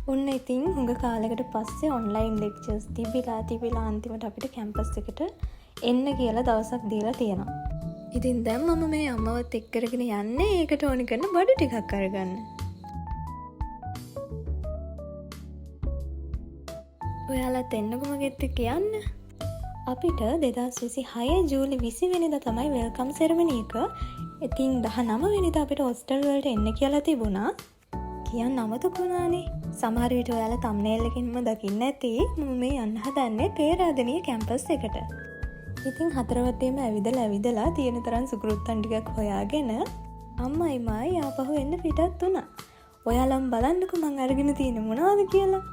ඔන්න ඉතින් හුඟ කාලෙකට පස්සේ ඔන්ලයින් ලෙක්චර්ස් තිබිලා තිබිලා අන්තිමට අපිට කැම්පස් එකට එන්න කියලා දවසක් දීලා තියෙනවා. ඉතින් දැන් මම මේ අම්මවත් එක්ක කරගෙන යන්නේ ඒකට ඕනි කරන බඩු ටිකක් අරගන්න. ඔයාලත් එන්නකෝ මගෙත් එක්ක යන්න. අපිට 2026 ජූලි 20 වෙනිදා තමයි welcome සෙරමනි එක. ඉතින් 19 වෙනිදා අපිට හොස්ටල් වලට එන්න කියලා තිබුණා. කියන්න අමතක වුණානේ. සමහර විට ඔයාලා තම්නේල් එකකින්ම දකින්න ඇති මම මේ යන්න හදන්නේ පේරාදෙණිය කැම්පස් එකට. ඉතින් හතරවටේම ඇවිදලා ඇවිදලා තියෙන තරම් සුකුරුත්තන් ටිකක් හොයාගෙන අම්මයි මායි ආපහු එන්න පිටත් වුණා. ඔයාලම බලන්නකෝ මං අරගෙන තියෙන මොනවද කියලා.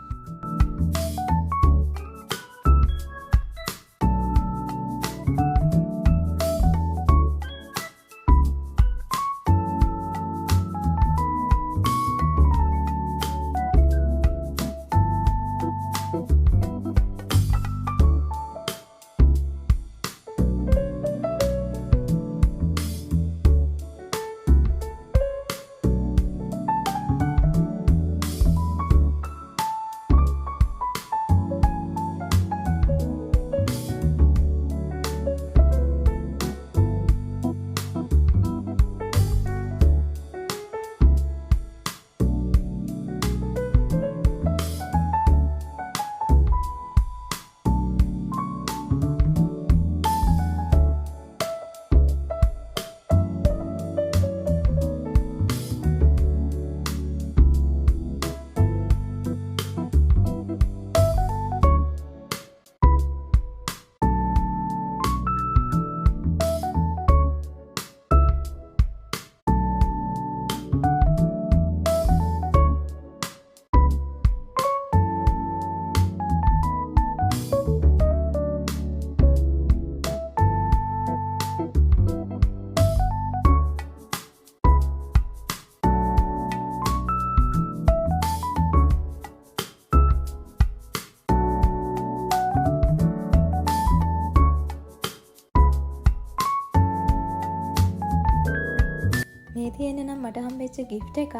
මේ තියෙන්නේ නම් මට හම්බෙච්ච ගිෆ්ට් එකක්.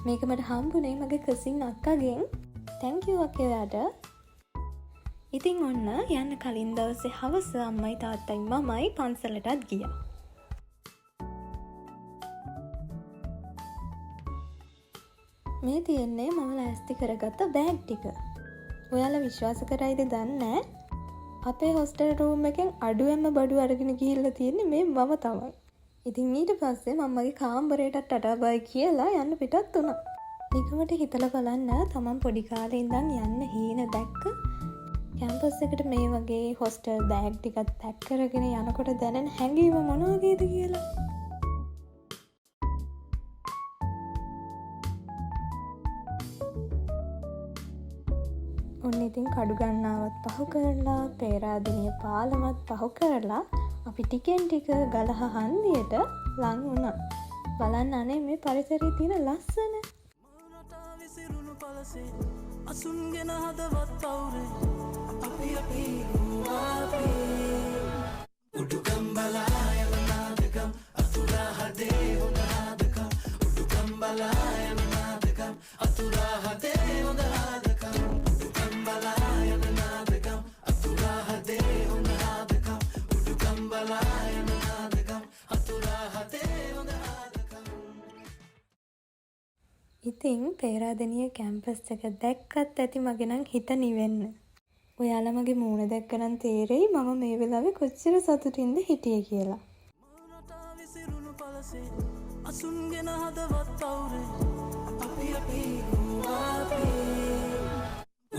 මේක මට හම්බුනේ මගේ කසින් අක්කගෙන්. Thank you අක්කේ ඔයාට. ඉතින් ඔන්න යන්න කලින් දවසේ හවස අම්මයි තාත්තයි මමයි පන්සලටත් ගියා. මේ තියෙන්නේ මම ලෑස්ති කරගත්ත බෑග් ටික. ඔයාලා විශ්වාස කරයිද දන්නේ නෑ. අපේ හොස්ටල් රූම් එකෙන් අඩුවෙන්ම බඩු අරගෙන ගිහිල්ලා තියෙන්නේ මේ මම තමයි. ඉතින් ඊට පස්සේ මම මගේ කාමරයටත් ටටා බයි කියලා යන්න පිටත් වුණා. නිකමට හිතලා බලන්න තමන් පොඩි කාලේ ඉඳන් යන්න හීන දැක්ක කැම්පස් එකට මේ වගේ හොස්ටල් බෑග් ටිකක් පැක් කරගෙන යනකොට දැනෙන හැඟීම මොන වගේද කියලා. ඔන්න ඉතින් කඩු ගන්නාවත් පහු කරලා පේරාදෙණිය පාලමත් පහු කරලා අපි ටිකෙන් ටික ගලහ හන්දියට ලං වුණා. බලන්න අනේ මේ පරිසරයේ තියෙන ලස්සන. විසිරුණු පලසේ අසුන්ගෙන හදවත් පවුරේ අපි අපි අපි උඩුකම් බලා යන නාදකම් අතුරා හදේ හොඳ ආදකම් උඩුකම් බලා යන නාදකම් අතුරා හදේ හොඳ ආදකම් උඩුකම් බලා යන නාදකම් අතුරා හදේ හොඳ ආදකම් උඩුකම් බලා යන නාදකම් අතුරා හදේ හොඳ ආදකම්. ඉතින් පේරාදෙණිය කැම්පස් එක දැක්කත් ඇති මගේ නම් හිත නිවෙන්න. ඔයාලා මගේ මූණ දැක්කනම් තේරෙයි මම මේ වෙලාවේ කොච්චර සතුටින්ද හිටියේ කියලා. මවුනටා විසිරුණු පලසේ අසුන්ගෙන හදවත් පවුරේ අපි අපි අපි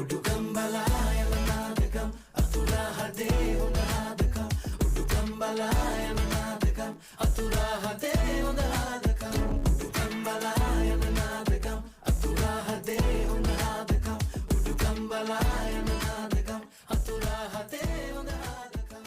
උඩුකම් බලා යන නාදකම් අතුරා හදේ හොඳ ආදකම් උඩුකම් බලා යන නාදකම් අතුරා හදේ හොඳ ආදකම් උඩුකම් බලා යන නාදකම් අතුරා හදේ හොඳ ආදකම් උඩුකම් බලා යන නාදකම් අතුරා හදේ හොඳ ආදකම්.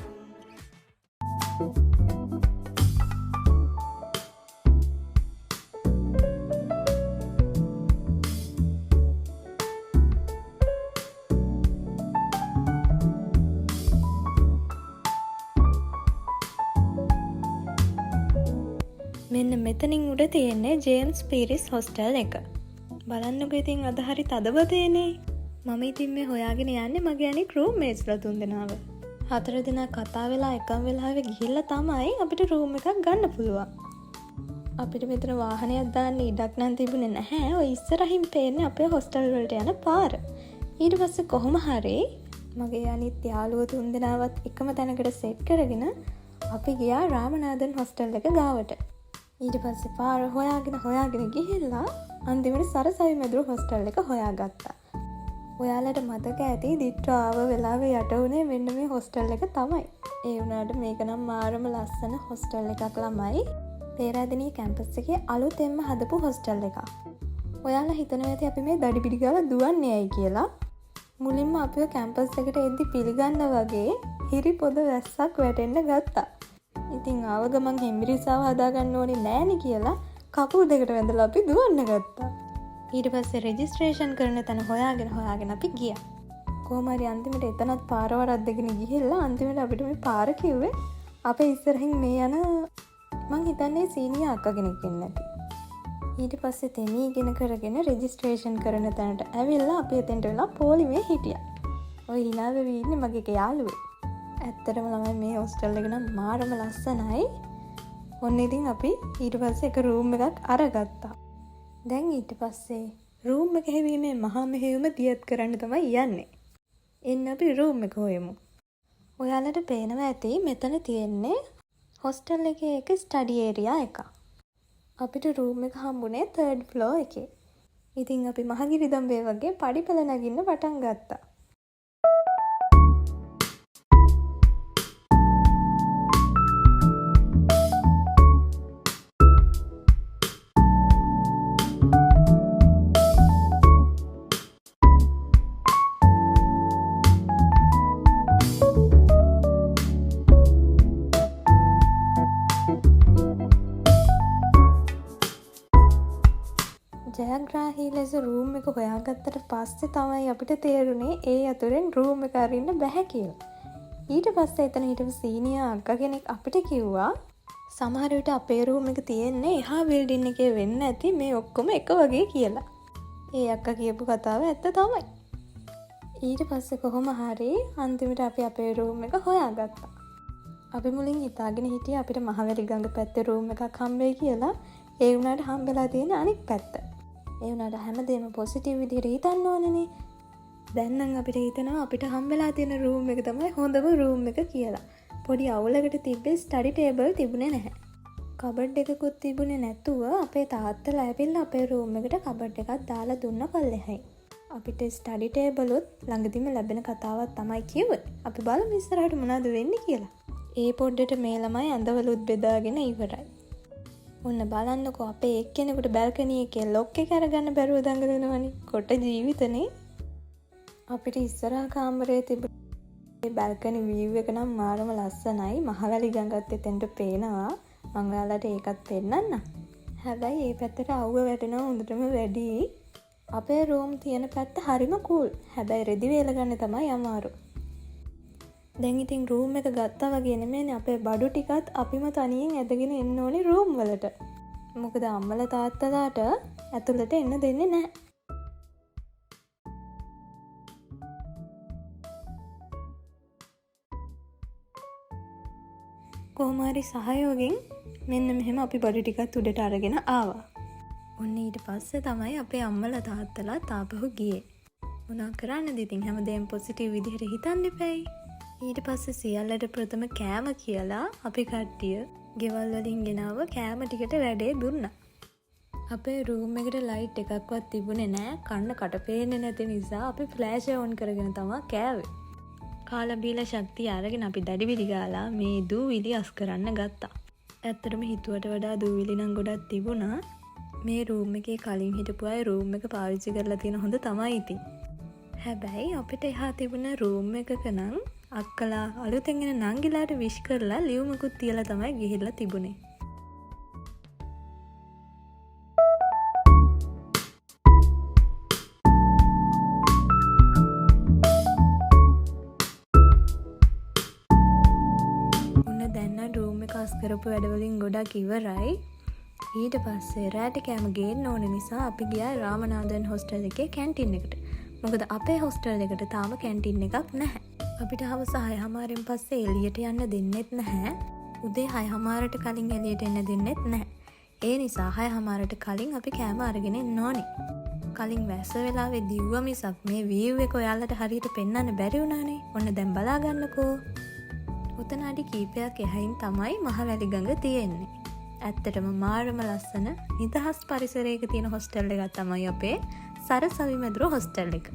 මෙන්න මෙතනින් උඩ තියෙන්නේ ජේම්ස් පීරිස් හොස්ටල් එක. බලන්නකෝ ඉතින් අද හරි තදබතේනේ. මම ඉතින් මේ හොයාගෙන යන්නේ මගේ අනික් රූම්මේට්ස්ලා තුන්දෙනාව. හතර දෙනා කතා වෙලා එකම වෙලාවෙ ගිහිල්ලා තමයි අපිට රූම් එකක් ගන්න පුළුවන්. අපිට මෙතන වාහනයක් දාන්න ඉඩක් නම් තිබුණේ නැහැ. ඔය ඉස්සරහින් පේන්නේ අපේ හොස්ටල් වලට යන පාර. ඊට පස්සේ කොහොම හරි මගේ අනිත් යාළුවෝ තුන්දෙනාවත් එකම තැනකට සෙට් කරගෙන අපි ගියා රාමනාදන් හොස්ටල් එක ගාවට. ඊට පස්සේ පාර හොයාගෙන හොයාගෙන ගිහිල්ලා අන්තිමට සරසවි මැදුර හොස්ටල් එක හොයාගත්තා. ඔයාලට මතක ඇති දිට්ඨ ආව වෙලාවේ යට වුණේ මෙන්න මේ හොස්ටල් එක තමයි. ඒ වුණාට මේක නම් මාරම ලස්සන හොස්ටල් එකක් ළමයි. පේරාදෙණිය කැම්පස් එකේ අලුතෙන්ම හදපු හොස්ටල් එකක්. ඔයාලා හිතනවා ඇති අපි මේ දඩි පිටි ගාලා දුවන්නේ ඇයි කියලා. මුලින්ම අපිව කැම්පස් එකට එද්දි පිළිගන්න වගේ හිරි පොද වැස්සක් වැටෙන්න ගත්තා. ඉතින් ආව ගමන් හෙම්බිරිස්සාව හදාගන්න ඕනේ නෑනේ කියලා කකුල් දෙකට වැඳලා අපි දුවන්න ගත්තා. ඊට පස්සේ රෙජිස්ට්‍රේෂන් කරන තැන හොයාගෙන හොයාගෙන අපි ගියා. කොහොම හරි අන්තිමට එතනත් පාර වරද්දගෙන ගිහිල්ලා අන්තිමට අපිට මේ පාර කිව්වේ අපේ ඉස්සරහින් මේ යන මං හිතන්නේ සීනියර් අක්කා කෙනෙක් වෙන්න ඇති. ඊට පස්සේ තෙමීගෙන කරගෙන රෙජිස්ට්‍රේෂන් කරන තැනට ඇවිල්ලා අපි එතෙන්ට වෙලා පොලිමේ හිටියා. ඔය හිනා වෙවි ඉන්නේ මගේ එක යාළුවෙක්. ඇත්තටම ළමයි මේ හොස්ටල් එක නම් මාරම ලස්සනයි. ඔන්න ඉතින් අපි ඊට පස්සේ එක රූම් එකක් අරගත්තා. දැන් ඊට පස්සේ රූම් එක හැවීමේ මහා මෙහෙයුම දියත් කරන්න තමයි යන්නේ. එන්න අපි රූම් එක හොයමු. ඔයාලට පේනවා ඇති මෙතන තියෙන්නේ හොස්ටල් එකේ එක ස්ටඩි ඒරියා එකක්. අපිට රූම් එක හම්බුනේ තර්ඩ් ෆ්ලෝර් එකේ. ඉතින් අපි මහගිරි දඹේ වගේ පඩිපෙළ නගින්න පටන් ගත්තා. ජයග්‍රාහී ලෙස රූම් එක හොයාගත්තට පස්සේ තමයි අපිට තේරුනේ ඒ අතුරෙන් රූම් එක අරින්න බැහැ කියලා. ඊට පස්සේ එතන හිටපු සීනියර් අක්කා කෙනෙක් අපිට කිව්වා සමහර විට අපේ රූම් එක තියෙන්නේ එහා බිල්ඩින් එකේ වෙන්න ඇති මේ ඔක්කොම එක වගේ කියලා. ඒ අක්කා කියපු කතාව ඇත්ත තමයි. ඊට පස්සේ කොහොම හරි අන්තිමට අපි අපේ රූම් එක හොයාගත්තා. අපි මුලින් හිතාගෙන හිටියේ අපිට මහවැලි ගඟ පැත්තේ රූම් එකක් හම්බෙයි කියලා. ඒ වුණාට හම්බෙලා තියෙන අනිත් පැත්ත. ඒ වුණාට හැමදේම පොසිටිව් විදිහට හිතන්න ඕනනේ. දැන් නම් අපිට හිතෙනවා අපිට හම්බෙලා තියෙන රූම් එක තමයි හොඳම රූම් එක කියලා. පොඩි අවුලකට තිබ්බේ ස්ටඩි ටේබල් තිබුණේ නැහැ. කබඩ් එකකුත් තිබුණේ නැතුව අපේ තාත්තලා ඇවිල්ලා අපේ රූම් එකට කබඩ් එකක් දාලා දුන්න පල්ලෙහායි. අපිට ස්ටඩි ටේබලුත් ළඟදිම ලැබෙන කතාවක් තමයි කිව්වේ. අපි බලමු ඉස්සරහට මොනවද වෙන්නේ කියලා. ඒ පොඩ්ඩට මේ ළමයි ඇඳවලුත් බෙදාගෙන ඉවරයි. ඔන්න බලන්නකෝ අපේ එක්කෙනෙකුට බැල්කනි එකේ ලොක් එක අරගන්න බැරුව දඟලනවනේ. කොට ජීවිතනේ. අපිට ඉස්සරහා කාමරේ තිබුණේ බැල්කනි වීව් එක නම් මාරම ලස්සනයි. මහවැලි ගඟත් එතෙන්ට පේනවා. මං ඔයාලට ඒකත් පෙන්නන්නම්. හැබැයි ඒ පැත්තට අවුව වැටෙනවා හොඳටම වැඩි. අපේ රූම් තියෙන පැත්ත හරිම කූල්. හැබැයි රෙදි වේල ගන්න තමයි අමාරු. දැන් ඉතින් රූම් එක ගත්තා වගේ නෙමෙයිනේ අපේ බඩු ටිකත් අපිම තනියෙන් ඇදගෙන එන්න ඕනේ රූම් වලට. මොකද අම්මලා තාත්තලාට ඇතුළට එන්න දෙන්නේ නැහැ. කොහොම හරි සහයෝගයෙන් මෙන්න මෙහෙම අපි බඩු ටිකත් උඩට අරගෙන ආවා. ඔන්න ඊට පස්සේ තමයි අපේ අම්මලා තාත්තලා තාපහු ගියේ. මොනා කරන්නද ඉතින් හැමදේම පොසිටිව් විදිහට හිතන්න එපැයි. ඊට පස්සේ සියල්ලට ප්‍රථම කෑම කියලා අපි කට්ටිය ගෙවල් වලින් ගෙනාව කෑම ටිකට වැඩේ දුන්නා. අපේ රූම් එකට ලයිට් එකක්වත් තිබුණේ නෑ. කන්න කට පේන්නේ නැති නිසා අපි ෆ්ලෑෂ් ඔන් කරගෙන තමා කෑවේ. කාලා බීලා ශක්තිය අරගෙන අපි දඩිබිඩි ගාලා මේ දූවිලි අස් කරන්න ගත්තා. ඇත්තටම හිතුවට වඩා දූවිලි නම් ගොඩක් තිබුණා. මේ රූම් එකේ කලින් හිටපු අය රූම් එක පාවිච්චි කරලා තියෙන හොඳ තමයි ඉතින්. හැබැයි අපිට එහා තිබුණ රූම් එකක නම් අක්කලා අලුතෙන් එන නංගිලාට විශ් කරලා ලියුමකුත් තියලා තමයි ගිහිල්ලා තිබුණේ. ඔන්න දැන් නම් රූම් එක අස් කරපු වැඩවලින් ගොඩක් ඉවරයි. ඊට පස්සේ රෑට කෑම ගේන්න ඕන නිසා අපි ගියා රාමනාදන් හොස්ටල් එකේ කැන්ටින් එකට. මොකද අපේ හොස්ටල් එකට තාම කැන්ටින් එකක් නැහැ. අපිට හවස 6:30න් පස්සේ එළියට යන්න දෙන්නෙත් නැහැ. උදේ 6:30ට කලින් එළියට එන්න දෙන්නෙත් නැහැ. ඒ නිසා 6:30ට කලින් අපි කෑම අරගෙන එන්න ඕනේ. කලින් වැස්ස වෙලාවේ දිව්ව මිසක් මේ වීව් එක ඔයාලට හරියට පෙන්වන්න බැරි වුණානේ. ඔන්න දැන් බලා ගන්නකෝ. ඔතන අඩි කීපයක් එහයින් තමයි මහවැලි ගඟ තියෙන්නේ. ඇත්තටම මාරම ලස්සන නිදහස් පරිසරයක තියෙන හොස්ටල් එකක් තමයි අපේ සරසවි මැදුර හොස්ටල් එක.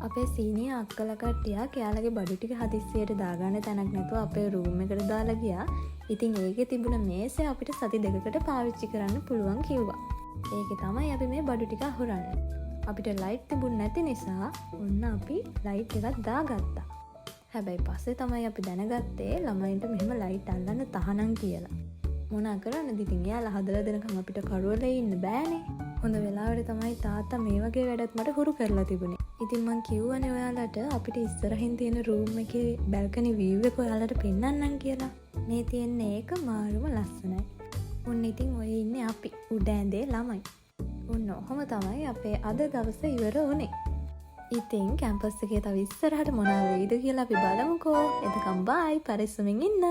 අපේ සීනියර් අක්කලා කට්ටියක් එයාලගේ බඩු ටික හදිස්සියට දාගන්න තැනක් නැතුව අපේ රූම් එකට දාලා ගියා. ඉතින් ඒකේ තිබුණ මේසය අපිට සති 2කට පාවිච්චි කරන්න පුළුවන් කිව්වා. ඒකේ තමයි අපි මේ බඩු ටික අහුරන්නේ. අපිට ලයිට් තිබුණ නැති නිසා ඔන්න අපි ලයිට් එකක් දාගත්තා. හැබැයි පස්සේ තමයි අපි දැනගත්තේ ළමයින්ට මෙහෙම ලයිට් අල්ලන්න තහනම් කියලා. මොනා කරන්නද ඉතින්, එයාලා හදලා දෙනකම් අපිට කරුවලේ ඉන්න බෑනේ. හොඳ වෙලාවට තමයි තාත්තා මේ වගේ වැඩත් මට හුරු කරලා තිබුණේ. ඉතින් මං කිව්වනේ ඔයාලට අපිට ඉස්සරහින් තියෙන රූම් එකේ බැල්කනි වීව් එක ඔයාලට පෙන්වන්නම් කියලා. මේ තියෙන්නේ ඒක මාරුම ලස්සනයි. ඔන්න ඉතින් ඔය ඉන්නේ අපි උඩ ඇඳේ ළමයි. ඔන්න ඔහොම තමයි අපේ අද දවස ඉවර වුණේ. ඉතින් කැම්පස් එකේ තව ඉස්සරහට මොනවා වෙයිද කියලා අපි බලමුකෝ. එතකම් බයි, පරිස්සමින් ඉන්න.